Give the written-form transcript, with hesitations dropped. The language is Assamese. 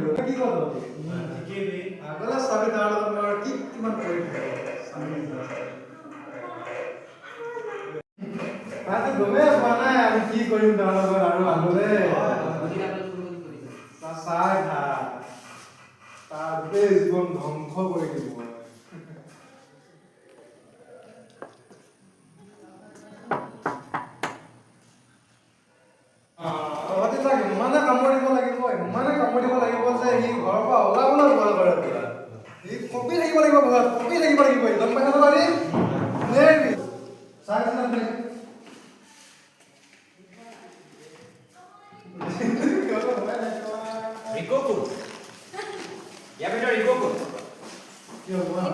দিব। কি কওঁ তহঁতি? আগলে চাবি, তাৰ লগত মই আৰু কি কিমান কৰি থাকোঁ চাবি। তাইতো গমেই পোৱা নাই আমি কি কৰিম তাৰ লগত আৰু আগলে। চাই থাক, তাৰ গোটেই জীৱন ধ্বংস কৰি দিব মই। তহঁতি তাক ইমানে কামোৰ দিব লাগিব, ইমানে কামোৰ দিব লাগিব যে সি ঘৰৰ পৰা ওলাবলৈ ভয় কৰে পুৰা। সি কঁপি থাকিব লাগিব ভয়ত, কঁপি থাকিব লাগিব সি। গম পাইছ তহঁতি? নেৰিবি। চাইছ নে? ৰিকো কোন? ইয়াৰ ভিতৰত ৰিকো কোন? কিয় কোৱা?